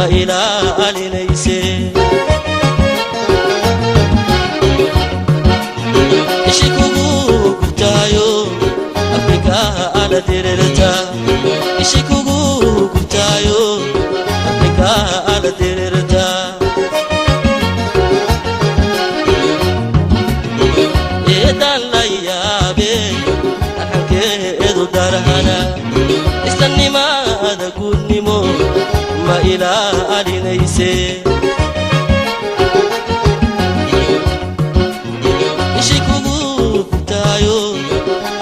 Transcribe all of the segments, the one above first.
Ma ilaalinayse? Ishi kugu gubtaayo, Afrika ala dirirta. Ishi kugu gubtaayo, Afrika ala dirirta. Eedaan la yaabe, arxankeedu darhana. Islanimada guudnimo ma ilaalinayse? Ishi kugu gubtaayo,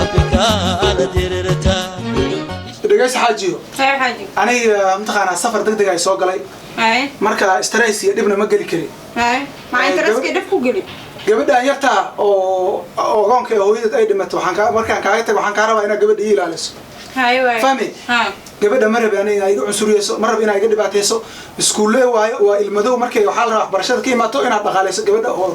Afrika ala dirirta. Dhegeysa, xaajiyo. Khayr, xaaji. Aniga mataqaanaa safar deg deg ay soo galay. Marka stress iyo dhibna ma geli kari. Hay, maxaa interestkii dhib ku geli? Gabadhaan yartaa oo ogoonka ee hooyadeed ay dhimato, waxaan kaa markaan kaaga tago, waxaan kaa rabaa inaad gabadha ii ilaaliso. Hay waay. Fahmi? Ha. Gabadha ma rabi aniga inaa iga cunsuriyeyso, ma rabi inaa iga dhibaateyso. Iskuulle waayo, waa ilmadow. Markay waxaa la rabaa waxbarashada ka imaato inaad dhaqaaleyso gabadha, oo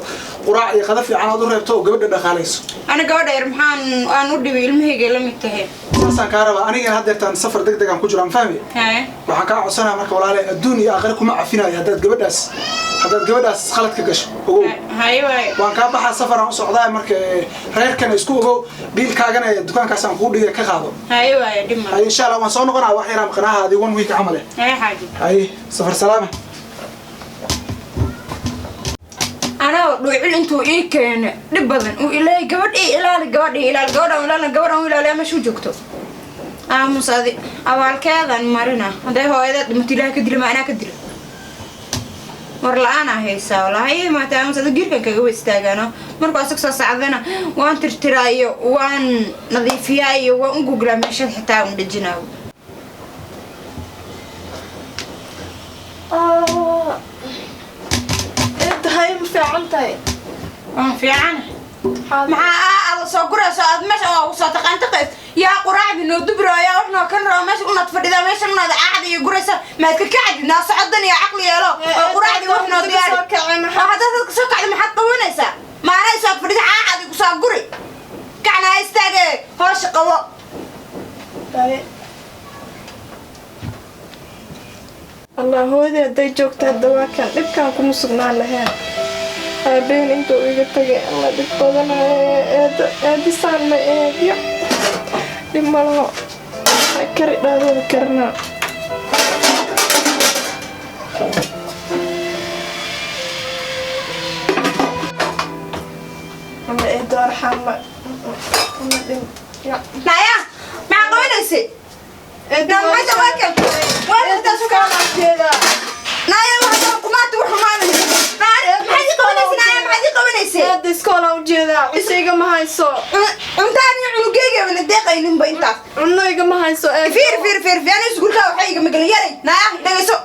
quraac iyo qada fiican aad u reebto, oo gabadha dhaqaaleyso. Ana gabadha yar maxaan aan u dhibay? Ilmahayga la mid tahay. Saasaan kaa rabaa. Anigana haddeertaan safar deg degaan ku jiraan, fahmi? Hay. Waxaan kaa codsanaya marka, walaale, adduun iyo aakhire kuma cafinayo haddaad gabadhaas khalad ka gasho, ogow. Hay waay. Waan kaa baxaa, safaraan u socdaa. Marka reerkana isku ogow, biilkaagana dukaankaasaan kuu dhigay ka qaado. Hay waay, dhib ma. Hay, insha Allah waan soo noqonaa. Wax yaraan qanahaadi, one week camal eh. Hay, xaaji. Hay, safar salaama. Anaa dhuucil intuu ii keeno dhib badan uu ilaahay, gabadh ii ilaali, gabadh ii ilaali, gabadhan ilaali, gabadhan u ilaaliya, meesha u joogto. Aamus adi, abaalkeedan marina. Hadday hooyadeed dhimato, Ilaahay ka dila, ma anaa ka dila? War la-aanaa haysaa wallaahi. Maata aamus adi, giirkan kaga wa istaagaano. Markuu asag soo sacdana waan tirtiraa iyo waan nadiifiyaa iyo waan u guglaa meeshada, xitaa un dhejinaayo. Tahay, ma fiican tahay? Waan fiican. Maxaa aada soo gurayso aad meesha oo soo taqaantaqays? Yaa quraacdi noo dubro, yaa wax noo kan rabo? Meesha unaad fadhidaa, meesha unaad caacda iyo guraysa, maad ka kacdi naa socodan iyo caqli yeelo oo quraacdi wax noo diyaari. Oo haddaad dadka soo kacdi, maxaad qabanaysaa? Maana soo fadhida caacdi ku soo guri kacna ha istaage, hoosha qabo. Allah, hooyadii hadday joogto hadda waa kan dhibkaan kuma sugnaan lahayn. Aabeen intuu iga tagay alla dhib badan. Eeda eedisaan ma eedyo, dhib ma laho. Kari dhaadooda karinaa. Alla, eedo arxaan ma ma dhib ya. Naya, maxaa qabanaysa? Eedo. Maxay waa kan waa intaas ku naya, waxaa kumaata wax xumaanaysa. Maxaad ii qabanaysa, naya? Maxaad ii qabanaysa? Eeda, iskoolaan ujeedaa, cunto igama hayso. Cuntaan iyo cunugeyga wana deeqayninba intaas. Cunno igama hayso, eedo. Fiir, fiir, fiir, fiir, ani iskuulkaa waxay igama gelin yaray. Naya, dhegeyso,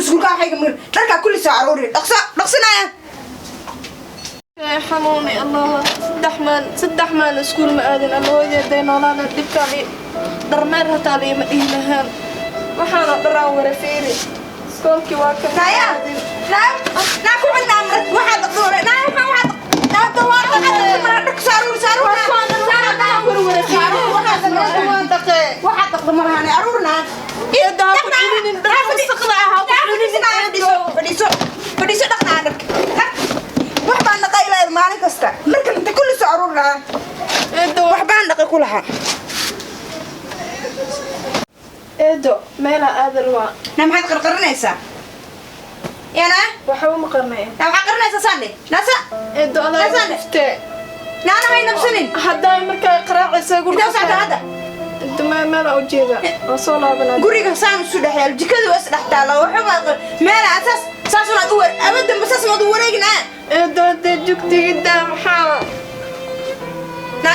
iskuulkaa waxay igama gelin. Dharkaa kulli soo aruuri, dhaqso, dhaqso, naya. Xanuuni Allah, 3 maal, 3 maal iskuul ma aadin. Alla, hooyadii hadday noolaana dhibkaan i dharmeer hataa liima dhihi lahaan. Waxaana dharaan wara, fiiri, iskoolkii waa kan. Naya, naya, naa ku xidhnaa mar waxaad dhaqdo hore, naya. Waxaad naa waa dhaqdo dharka soo aruuri, soo aruuri, waxaad dhaqdo marahane, aruurna. Eedda, ha ku celinin dharka wasaqda ah, ha ku celinin, eedo. Fadhiiso, fadhiiso, dhaqnaa dharka. Wax baan dhaqay ilaa maalin kasta markan inta kulli soo aruurnaa. Eedo. Wax baan dhaqay ku lahaa. Eedo, meelaa aadan waa. Na maxaad qarqarinaysaa yana? Waxa uma qarnay. Na maxaad qarinaysaa sande nasa? Eedo, adaa igu Nasaan. dhuftee. Naana hay nabsanin. Haddaa markaa qaraacaysa igu Intee u socotaa hadda? Eedo, meelaa ujeeda, waa soo laabanaa. Guriga saan isu dhex yaal, jikada waa is dhex taalla. Waxba meela saas saas unaad u war abadanba saas maad u wareegin ah. Eedo, hadee jugtigidaa maxaa? Na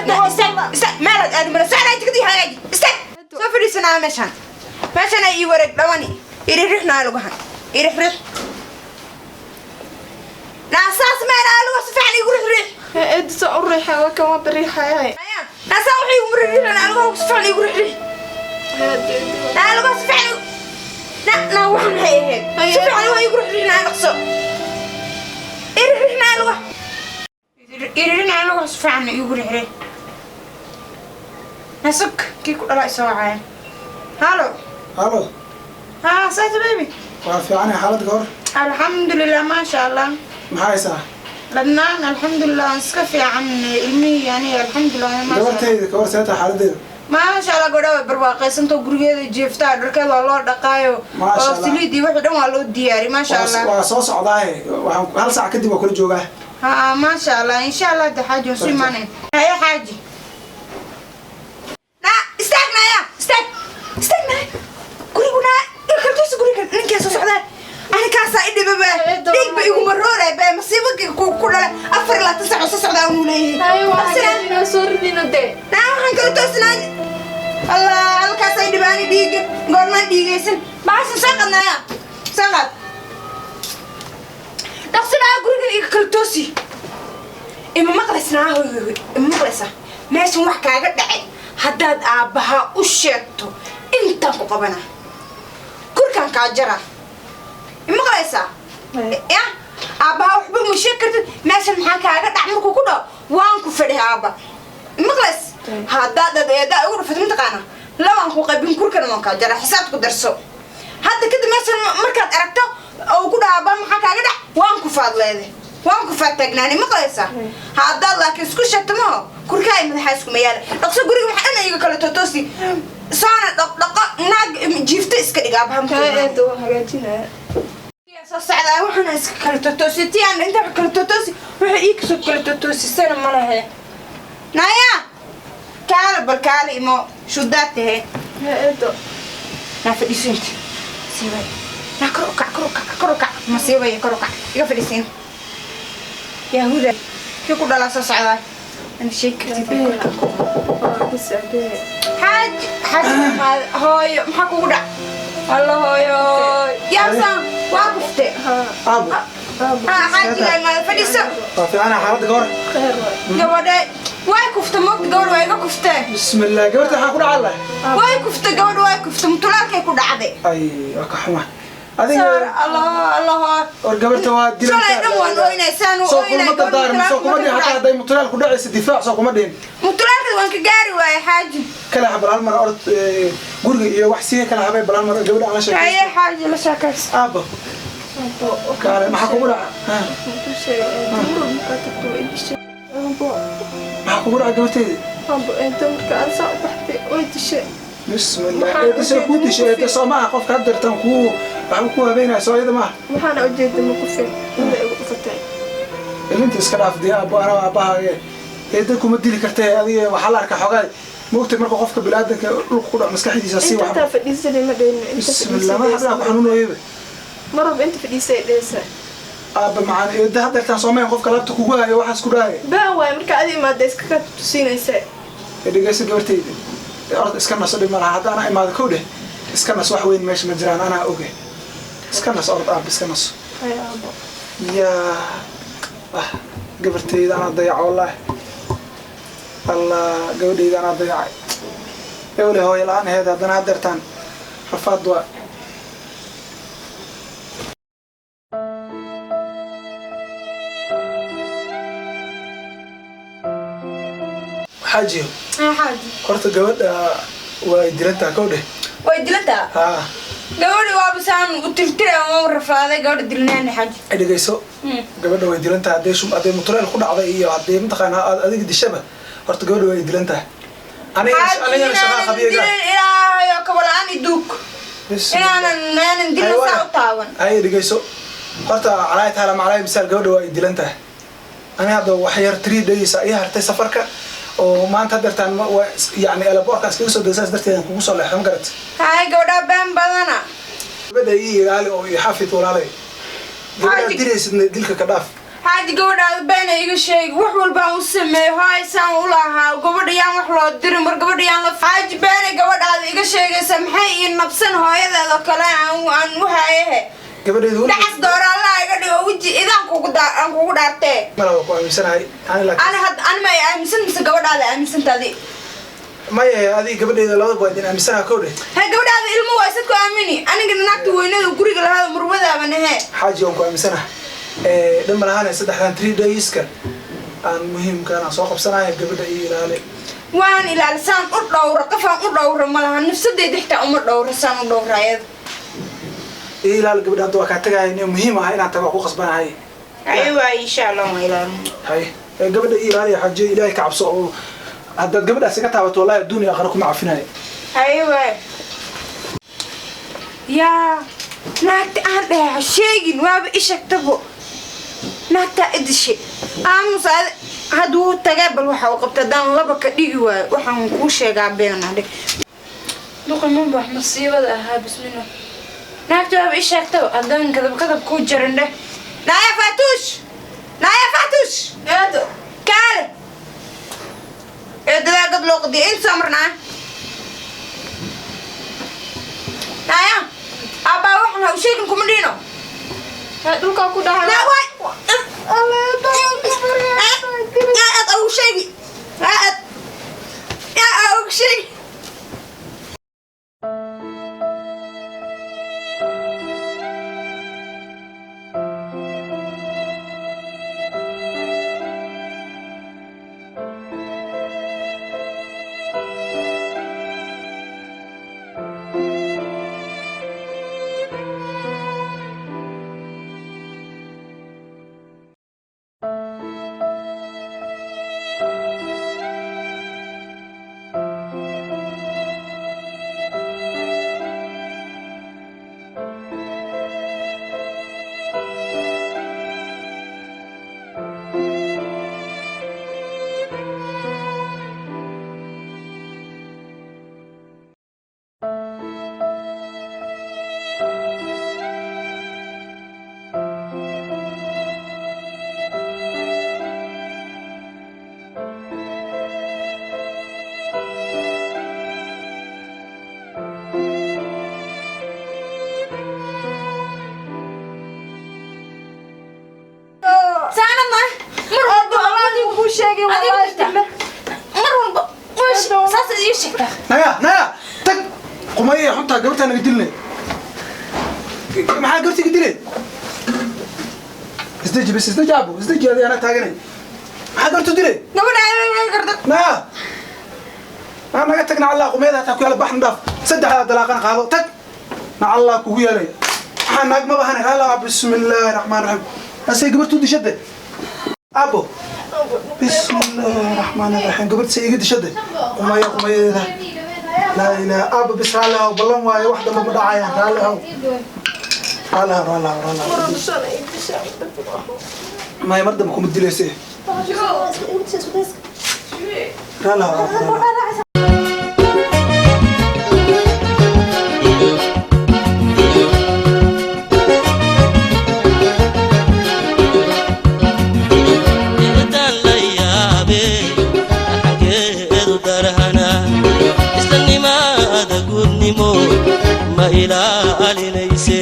na istaag, istaag, meelaad aadi mara socdaa, jikadii hagaaji, istaag, soo fadhiisanaa meeshaan. Meeshaan ay ii wareeg dhawani, irixrixnaa lugahan, irixrix naa saas meenaa luga si fiican iigu rixrix. Eedo, soo u riixay, waa kan, waa bariixayahay. Naa saa waxay igu rixrixnaa lugaha si fiican iigu rixrix. Naa lugaha si fiican na naa waxan maxay ahayd? Si fiican lugaha iigu rixrixnaa, dhaqso irixrixnaa lugaha, irixrixnaa lugaha si fiican iigu rixrix. Nasug kii ku dhalaa isoo wacaya. Halo. Halo. Ha, saata baby. Waa fiicanay xaaladda ka hor. Alxamdulilah, maasha Allah. Maxaa haysaa? Ladnaan, alxamdulilah, waan iska fiican, ilmihii aniga, alxamdulilah, maasha Allah. Gabartayda ka hor, see tahay xaaladdeeda? Maasha Allah, gabadha way barwaaqaysantoo, gurigeeda jeeftaa, dharkeeda waa loo dhaqaayo. Maasha oo Allah. Saliid iyo wixii dhan waa loo diyaari, maasha Allah. Waa soo socdaaye, waxaan hal saac kadib waa kula joogaa. Ha, maasha Allah, insha Allah. De xaaji, waan soo imaanay. Haye xaaji. Na istaag, naya istaag, istaag naya, gurigu naa kaltuusa, guriga ninkaa soo socdaa, ani kaasaa i dhibaba, dhiigba iguma rooray ba, masiibadka ku dhala 24 saac oo soo socdaa unu leeyahay. Haye, waa hagaajinaa, soo ridina dee. Naa waxaan kala toosnaa, Allah, halkaas ay dhibaani dhiiga, goormaan dhiigaysan baashan. Soo qadnaya, soo qaad, dhaqsinaa, gurigan iga kala toosi. Ima maqlaysnaa? Hoy hoy hoy, ima maqlaysaa? Meeshan wax kaaga dhacay haddaad aabbahaa u sheegto, intaan ku qabanaa, gurigaan kaa jaraa. Ima maqlaysaa? Ya aabbaha waxba ma sheegi kartid. Meeshan maxaa kaaga dhac markuu ku dhaho, waan ku fadhi aabba. Maqlays? Haddaad adeedaa ugu dhufato, mataqaana, labaan ku qabin, kurkana waan kaa jaraa. Xisaabta ku darso hadda kadib. Meeshan markaad aragto oo ku dhaho aabba maxaa kaaga dhac, waan ku faadleede, waan ku faadtaagnaani. Maqlaysaa? Haddaad laakiin isku sheegto, maho kurkaa ay madaxa iskuma yaala. Dhaqso, guriga maxaa dhan iga kale totoosi, soona dhaqdhaqo, naag jiifto iska dhig aabaha markuu Haye imaado. Eedo, waa hagaajinaya. Soo socdaa, waxaana iska kala totoosi, ti aan inta kala totoosi, waxa ii kasoo kala totoosisana ma lahe. Naya kaala, bal kaala, imo shudaad tahe. Haye eedo. Naa fadhiiso, inta siibay, naa kor u kac, kor u kac, kor u kac, ma siibaya, kor u kac, iga fadhiisiin. Yahuda kii ku dhalaa soo socdaa, ana sheegi kartid. Waa bis aabbahe. Xaaji, xaaji, hooyo, maxaa kugu dhac? Alla hooyo, yaabsan waa kufte. Haa. Aabo. Aabo. Ha, xaajiga imaada, fadhiiso. Waa fiicanay xaaladda ka hor. Khayr waay. Gabadhe way kufta, moogta, gabadh waa iga kuftee. Bismillah, gabarta waxaa ku dhacaa leh? Way kufta gabadh, way kufta, mutulaalkay ku dhacday. Ay, waa ka xuma adiga. Saar, allah, allah. War gabarta waa dilan. Shalay dhan waan ooynay, saan u soo ooynay. kulma dardaarmi, soo kuma dhihin hataa hadday mutulaal ku dhacaysa difaac, soo kuma dhihin? Mutulaalka waan ka gaari waayay, xaaji. Kala bal hal mar orod, guriga iyo wax siiya kala habay, bal hal mar gabadha aan la Haye sheekaysto. Xaaji, la sheekayso. Aabbo. Aabo. Kaale, maxaa kugu dhaca? Ha, Muxuu sheegay eedo, mar markaa tagto way dishay aabo. Maxaa kugu dhaca gabartayda? Aabo, eedo marka aan saa u baxday way dishay. Bismillah. Waxaan Eedda soo kuu ujeedaa dishay? Eedda soo maaha qofka haddeertan kuu waxba ku habeynaya, soo iyada maaha? Waxaana ujeeda ma kufin inta igu dhufatay. Ilinta iska dhaaf dee aabbo, anaa aabbahaage, eedda kuma dili kartee. Adiga waxaa la arkaa xogaay, moogtay, marka qofka biniaadanka dhulka ku dhaco, maskaxdiisa si Inta wax taa fadhiisanay ma dhehno inta. Bismillah, madaxa dhan ku xanuunayaba. Mar walba inta fadhiisay dhehaysa. Aabba macaan, eedda haddeertan soomayn qofka laabta kugu hayo, waxaas ku dhahaya. Baan waay, marka adi imaada iska kaa tusiinaysa. Ee, dhegeyso gabartayda. Ee, orda iska naso, dhib ma laha. Hadda anaa imaado, kow dheh, iska nas, wax weyn meesha ma jiraan, anaa oge, iska nas, orod aabba, iska naso. Haye aabo. Yaa ah, gabartayda anaa dayaca, wallaahi, Allah, gabadhayda anaa dayacay. Ewle hooyo la-aan aheyd, haddana haddeertaan rafaad waa. Xaajiyo. Haye xaaji. Horta gabadha way dilantaa, kow dheh. Way dilantaa? Haa. Gabadhi waaba saan u tirtiray ama rafaaday, gabadha dilnaani, xaaji. Ay, dhegeyso, gabadha way dilan tahay. Hadday shum, hadday mutuleel ku dhacday iyo hadday mataqaanaa aad adiga dishaba, horta gabadha way dilan tahay. Aniga Xaaji, anigana shaqaa inaanan qabiyaga. dilin ilaahayo kaba la-aan iduug, inaanan dilin saa u taaban. Hay, dhegeyso, horta calaay taala macalaay misaal, gabadha waa ay dilan tahay. Ani hadda wax yar 3 days ii hartay safarka oo maanta haddeertaan waa yacni elaboorka iskaga soo degsaas darteed kugu soo leexdo, ma garat? Haye, gabadhaa been badana. Gabadha ii ilaali oo ii xafid, walaalay, gabadha Xaaji- dilaysidna dilka ka dhaaf. Xaaji, gabadhaada beena iga sheegi, wax walbaan u sameeyey, hoy saan u lahaa, gabadha yaan wax loo dirin, mar gabadha yaan la. Xaaji, beena gabadhaada iga sheegaysa, maxay ii nabsan hooyadeeda kale aan u hayehe? Gabadheedu Dhacas doora Allah iga dhigo, weji idaan kugu daa aan kugu dhaartee. Mala waa ku aaminsanahay ani, laakiin Ani had ani ma ay aaminsan mise gabadhaada aaminsantaadi? Maya, adiga gabadheeda labadaba waa idin aaminsanaha, kow dheh. He, gabadhaada ilmo waa isad ku aamini, aniga naagta weynada guriga lahaada murwadaaban ahe. Xaaji, waan ku aaminsanaha, dhan malahaan saddexdan 3 dayska aan muhiimkaan aan soo qabsanaya, gabadha iyo ilaali. Waan ilaalisaan u dhowra, qofaan u dhowra ma laha, nafsadeyda xitaa uma dhowra saan u dhowra ayada. Ii ilaali gabadha, hadda waa kaa tagaaya, nin muhiim ah inaan tago waa ku qasbanahay. Ay waay, insha Allah waan ilaalin. Hay, ee gabadha ii ilaaliya. Xajiyo, Ilaahay ka cabso, oo haddaad gabadhaas iga taabato, wallahi adduun iyo aakhira kuma cafinayo. Ay waay, yaa naagta aan dhahay ha sheegin, waaba i sheegtabo. Naagtaa i dishay. Aamus adi, hadda wuu tagaa. Bal waxa uu qabta haddaan laba ka dhigi waayo, waxaan kuu sheegaa beenaa dhig. Duqi wax masiibada ahaa. Bismillah, naagta waaba i sheegtaba. Haddaan kadab kadab kuu jarin dheh. Naaya Faatuush, naaya Faatuush. Eedo. Kaale, eedadaa gad loo qadiya inta soo marnaa. Naaya, aabbaa waxan ha u sheegin kuma dhiino. Dhulkaa ku dhahay. Naa waay, aad ugu sheegi, aad aa ugu sheegi. Saana ma mar walba Kuu sheegay. Adiga Wallaahi. jirta. Mar walba saas ii sheegtaa. Naya, naya, tag. Qumaya xuntaa, gabartaa naga dilnay. Maxaa gabartii ka dilay? Isdeji bas, isdeji abo, isdeji. Adi anaa taaganay. Maxaa gabartu dilay? Gabadha garda. Naya, naa naga tag. Nacallaa qumayada hataa ku yaala. Baxna, dhaaf. Saddexdaa dalaaqana qaado, tag. Nacallaa kugu yeelay. Maxaa naag ma bahane? Raallah. Bismillaahi raxmaan raxiim. Asay gabartu dishade abo. Bismillaahi raxmaan raxiim. Gabarta say iga dishade. Qumaya, qumayadeeda. Laa ilaaha. Aabo, bis, raalli ahow. Ballan waayo, wax dambe ma dhacayaan. Raalli ahow, raalli ahow, raalli ahow, raalli ahow. Maya, mar dambe kuma dilayse. Raalli ahow, raalli ahow. Eedaan la yaabe, xaggeedu darhana. Islanimada gudnimo ma ilaalinayse?